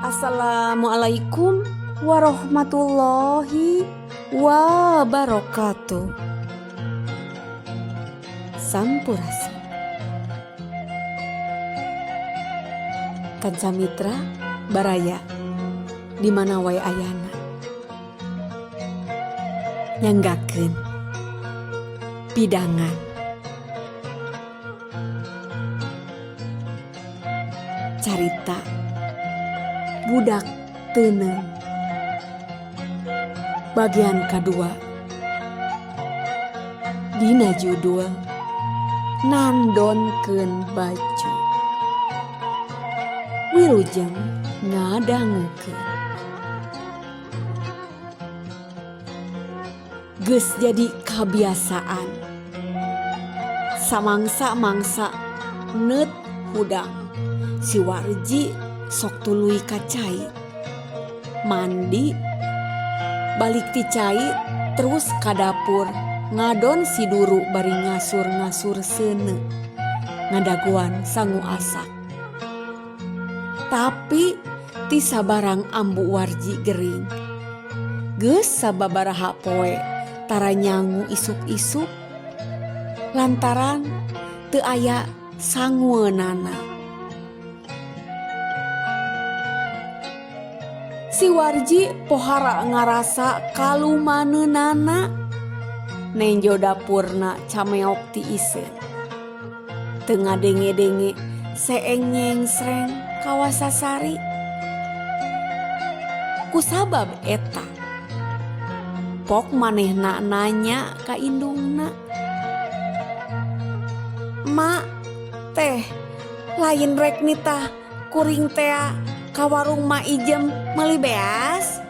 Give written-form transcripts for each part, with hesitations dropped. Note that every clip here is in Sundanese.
Assalamualaikum warahmatullahi wabarakatuh. Sampurasun. Kanca Mitra Baraya di mana wae ayana. Nyanggakeun pidangan. Carita budak teuneung bagian kadua dina judul Nandonkeun Baju. Wilujeng ngadangukeun. Geus jadi kabiasaan samangsa-mangsa neut hudang si Warji sok tuluy ka cai. Mandi balik ti cai terus ka dapur ngadon si Duru bari ngasur-ngasur seuneu ngadagoan sangu asak. Tapi ti sabarang ambu Warji gering. Geus sababaraha poe tara nyangu isuk-isuk lantaran teu aya sangueunana. Si Warji pohara ngarasa kalumaneunana nenjo dapurna cameok ti iseun. Teu ngadenge-denge seeng nyengsreng kawasasari. Kusabab eta pok manehna nanya ka indungna. Ma teh lain rek nitah kuring tea ka warung Ma Ijem meuli beas?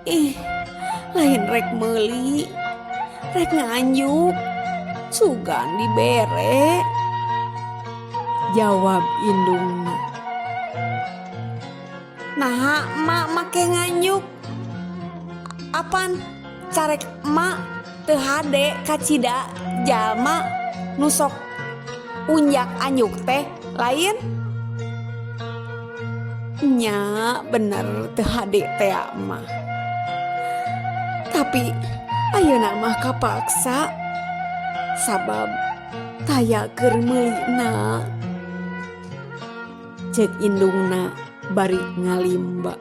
Ih, lain rek meuli, rek nganjuk, sugan dibere. Jawab indungna. Naha emak make nganjuk? Apan carek emak teu hade kacida jalma nu sok unjak anjuk teh lain? Nya bener teu hade tea mah. Tapi ayeuna mah kapaksa sabab taya keur meulina. Cek indungna bari ngalimba.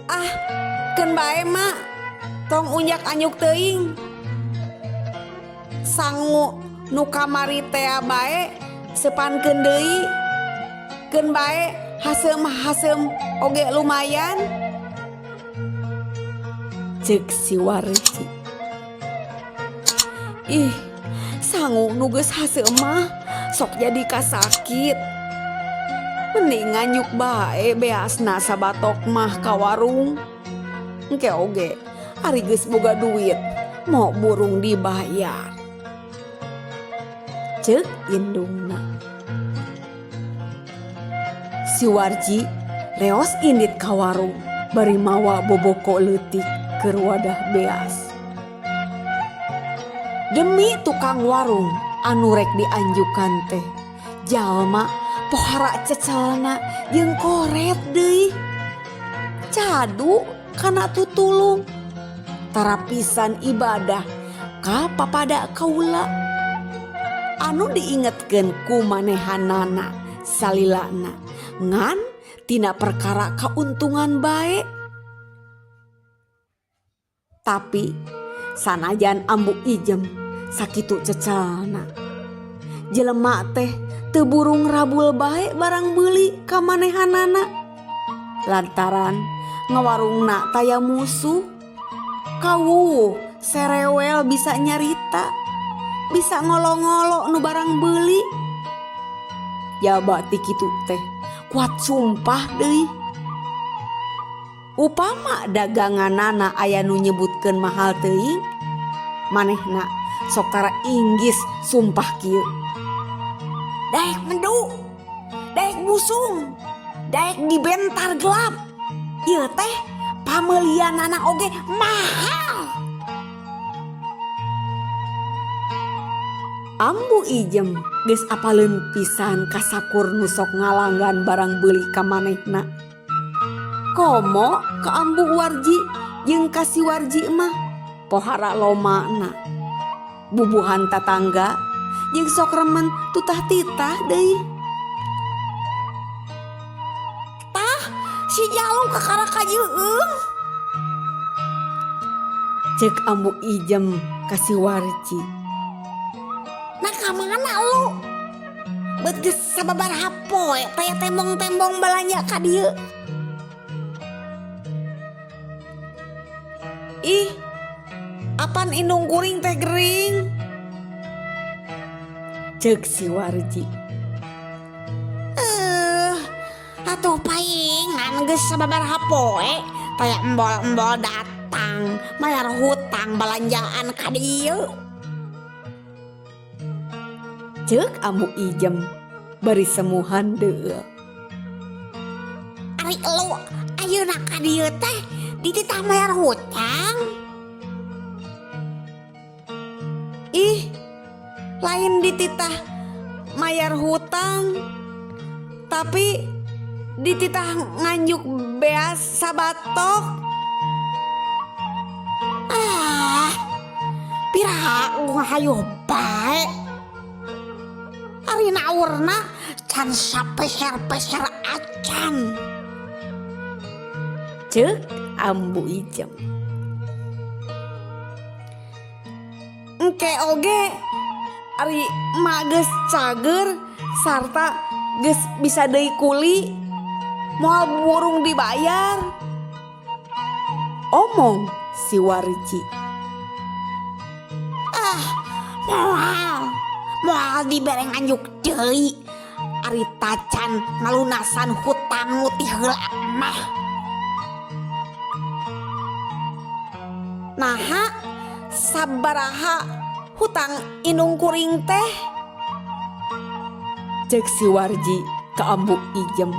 Ah, keun bae mak, tong unjak anjuk teuing. Sangu nu kamari tea bae seupankeun deui. Keun bae haseum-haseum oge lumayan. Cek si Warji. Ih, sangu nu geus haseum mah sok jadi kasakit. Mending nganyuk bae beasna sabatok mah ka warung. Engke oge ari geus boga duit mo burung dibayar. Cek indungna. Si Warji reos indit ka warung bari mawa boboko leutik keur wadah beas. Demi tukang warung anu rek dianjukan teh jalma pohara cecelna jeung koret deui. Cadu kana tutulung tara pisan ibadah ka papada kaula. Anu diingetkeun ku manehanana salilana ngan tina perkara kauntungan bae. Tapi sanajan ambu Ijem sakitu cecelna. Jelema teh teu burung rabul bae barang beuli ka manehanana. Lantaran ngawarungna taya musuh. Kawuwuh serewel bisa nyarita, bisa ngolo-ngolo nu barang beuli. Jaba ti kitu teh kuat sumpah deui. Upama daganganana aya nu nyebutkeun mahal teuing, manehna sok tara inggis sumpah kieu. Daek mendu, daek busung, daek dibentar gelap. Ieu teh pameulianana oge mahal. Ambu Ijem geus apaleun pisan ka sakur nu sok ngalanggan barang beuli ka manehna. Komo ka Ambu Warji jeung ka si Warji mah pohara lomana. Bubuhan tatangga jeung sok remen tutah titah deui. Tah si Jalu kakara kajeueung. Cek Ambu Ijem ka si Warji. Nah ka mana lu? Bet geus sababaraha poe taya tembong-tembong balanja ka dieu. Ih, apan indung kuring teh gering? Cek si Warji. Atuh paingan geus sababaraha poe taya embol-embol datang mayar hutang balanjaan ka dieu. Cek Ambu Ijem bari semuhan deul. Ari elu ayeuna ka dieu teh dititah mayar hutang. Ih, lain dititah mayar hutang, tapi dititah nganjuk beas sabatok. Ah, piraha ngahayuh bae. Ari naurna can sapeser-peser acan. Cek Ambu Ijem. Engke oge ari emak geus cager sarta geus bisa deui kuli moal burung dibayar. Omong si Warji. Ah, moal dibere nganjuk deui. Ari tacan ngalunasan hutang nu ti heula mah. Naha sabaraha hutang indung kuring teh? Cek si Warji ka Ambu Ijem.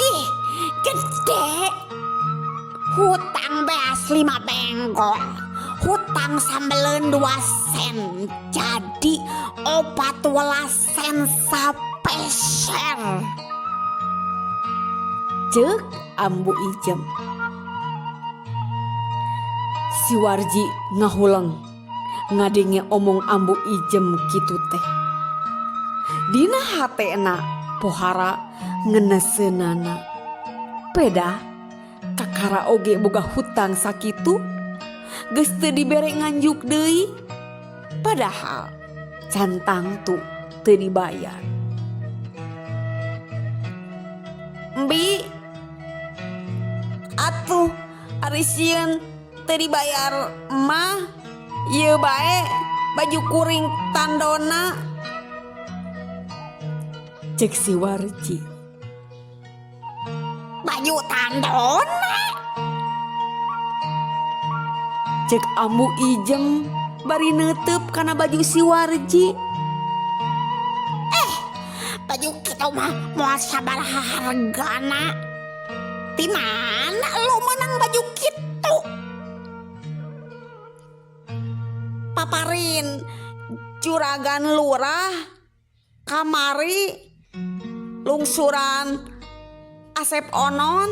Ih, gede. Hutang beas 5 benggol, hutang sambeleun 2 sen, jadi 14 sen sapeser. Cek Ambu Ijem. Si Warji ngahuleng ngadenge omong Ambu Ijem kitu teh. Dina hatena pohara ngeneseunana. Peda kakara oge boga hutang sakitu geus teu dibere nganjuk deui. Padahal can tangtu teu dibayar. Embi, atuh ari sieun teu dibayar mah ieu bae baju kuring tandona. Cek si Warji. Baju tandona? Cek Ambu Ijem bari neuteub kana baju si Warji. Baju kitu mah moal sabaraha hargana. Ti mana lu menang baju kitu? Paparin juragan lurah kamari lungsuran Asep Onon.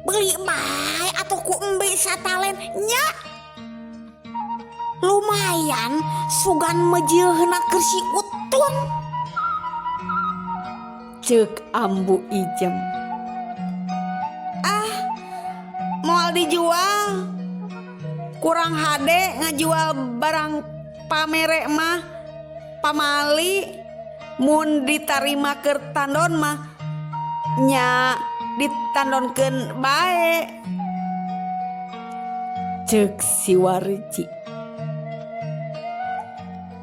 Beli bae atuh ku embe satalen nya. Lumayan sugan mejeuhna keur si Utun. Cek Ambu Ijem. Ah, moal dijual. Kurang hade ngajual barang pamere mah pamali mun ditarima keur tandon mah nya ditandonkeun bae. Cek si Warji.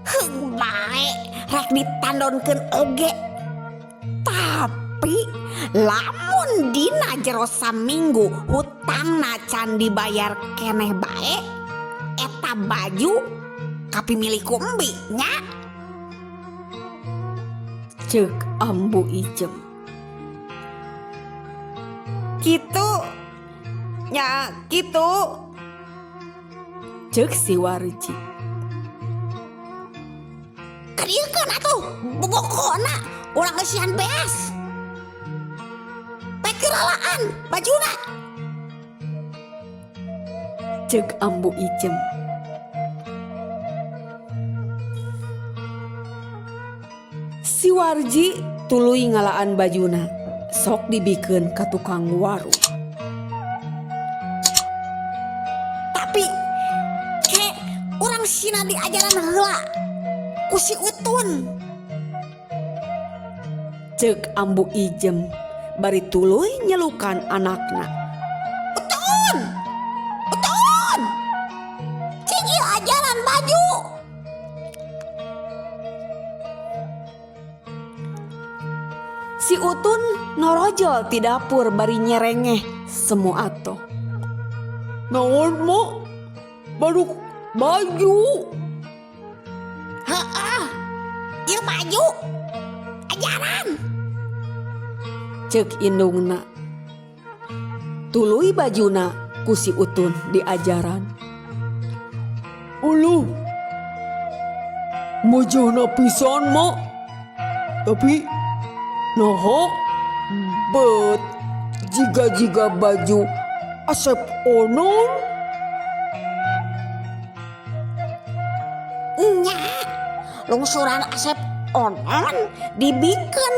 Heung bae rek ditandonkeun oge. Tapi lamun dina jero saminggu hutangna can dibayar keneh bae, eta baju kapimilih ku embi nya. Cek Ambu Ijem. Kitu nya kitu. Ceuk si Warji. Kadieukeun atuh bobokona urang eusian beas. Pek lalaan bajuna. Ceuk Ambu Ijem. Si Warji tuluy ngalaan bajuna sok dibikeun ka tukang warung. Tapi ke urang sina diajaran heula ku si Utun. Ceuk Ambu Ijem bari tuluy nyelukan anakna. Utun! Utun! Cing ieu ajaran baju. Si Utun norojol ti dapur bari nyerengeh semu atoh. Naon mak? Baru baju. Heeh. Ieu baju. Ajaran. Ceuk indungna. Tuluy bajuna ku si Utun diajaran. Uluh. Majahna pisan mak. Tapi naha bet jiga-jiga baju Asep Onon. Nya, lungsuran Asep Onon dibikeun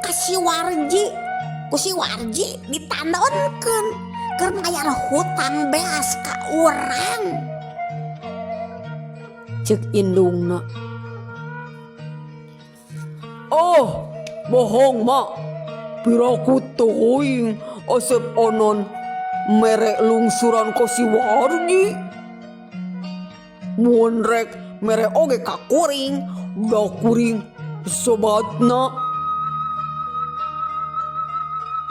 ka si Warji. Ku si Warji ditandonkeun keur mayar hutang beas ka urang. Ceuk indungna. Oh, bohong mak. Piraku teuing Asep Onon mere lungsuran ka si Warji. Mun rek mere oge ka kuring, da kuring sobatna.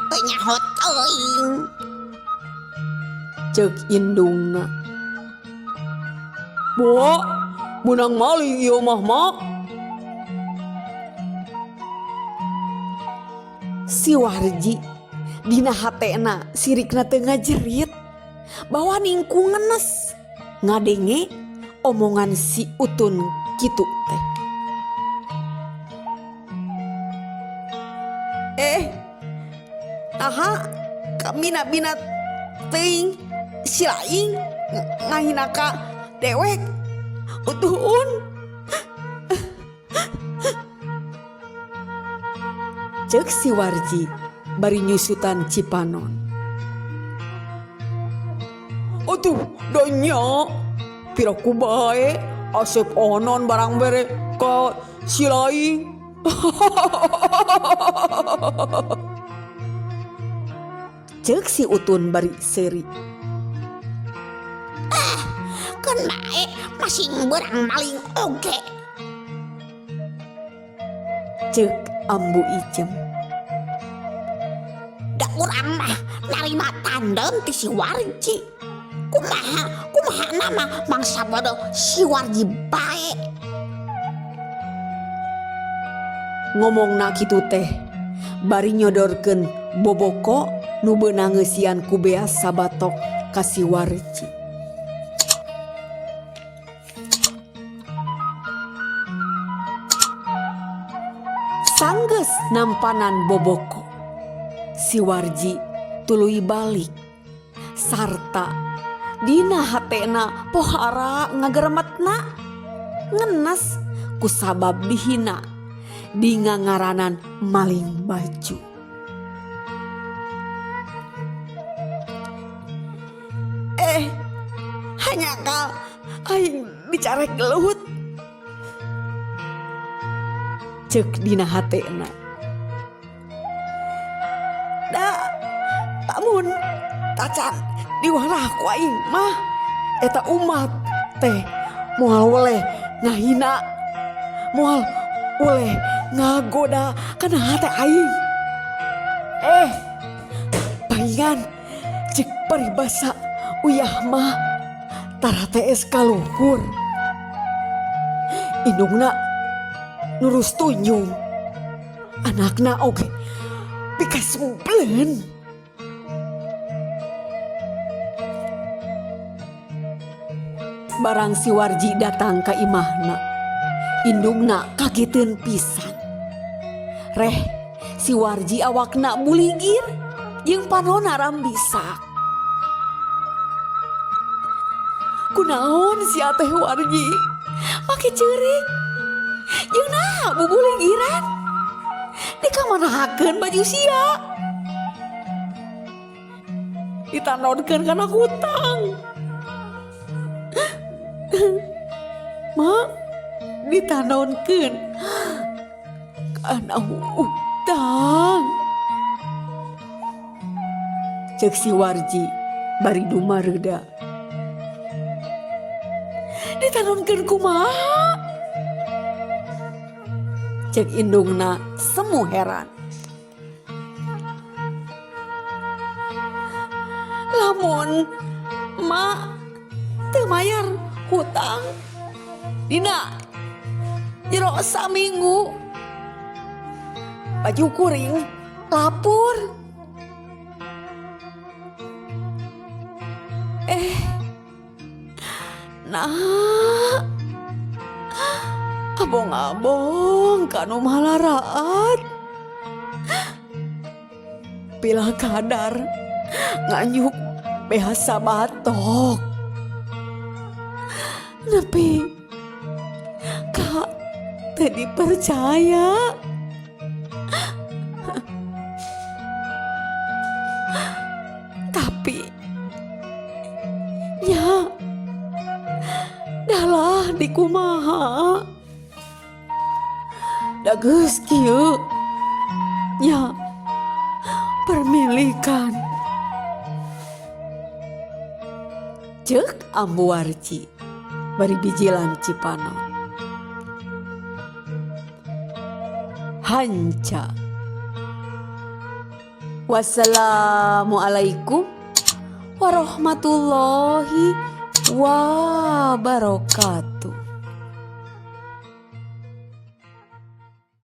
Teu nyaho teuing. Ceuk indungna. Boa, meunang maling ieu mah mak. Si Warji dina hatena sirikna teu ngajerit bahwa ningkung ngenes ngadenge omongan si Utun kitu teh. Naha kabina-bina teuing si laing ngahina ka dewek Utun. Ceuk si Warji bari nyusutan cipanon. Atuh da nya piraku bae Asep Onon barang bere ka si laing. Ceuk si Utun bari seuri. Keun bae masing beurang maling oge. Ceuk Ambu Ijem. Da urang mah narima tandon ti si Warji. Kumaha, kumaha nama mangsa bodoh si Warji bae. Ngomongna kitu teh bari nyodorkeun boboko nu beunang ngeusian ku beas sabatok ka si Warji. Sanggeus nampanan boboko, si Warji tuluy balik sarta dina hatena pohara ngageremetna ngenes kusabab dihina di ngangaranan maling baju. Hanya kal aing dicarek gelut. Ceuk dina hatena. Da tamun tacan diwarah ku aing mah eta umat teh moal weleh ngahina, moal weleh ngagoda kana hate aing. Palingan cek paribasa uyah mah tara tees kaluhur. Indungna nurus tunjung, anakna oge pikasempleun. Barang si Warji datang ka imahna, indungna kageteun pisan. Reh, si Warji awakna buligir jeung panona rambisak. Kunaon sia teh Warji? Make ceurik. Jeung naha bubuligiran? Dikamanakeun baju sia? Ditanonkeun kana hutang. Ma, ditanonkeun kana hutang. Ceuk si Warji bari dumareuda. Ditanonkeun kumaha? Ceuk indungna semu heran. Lamun ma teu mayar hutang dina jero saminggu, baju kuring lapur. Nah, abong-abong kanu malaraat. Pila kadar nganyuk biasa batok. Nepi ka teu dipercaya. Tapi nya dalah dikumaha. Da geus kieu nya permilikan. Ceuk Ambu Warji bari bijilan cipanon. Hanca. Wassalamualaikum warahmatullahi wabarakatuh.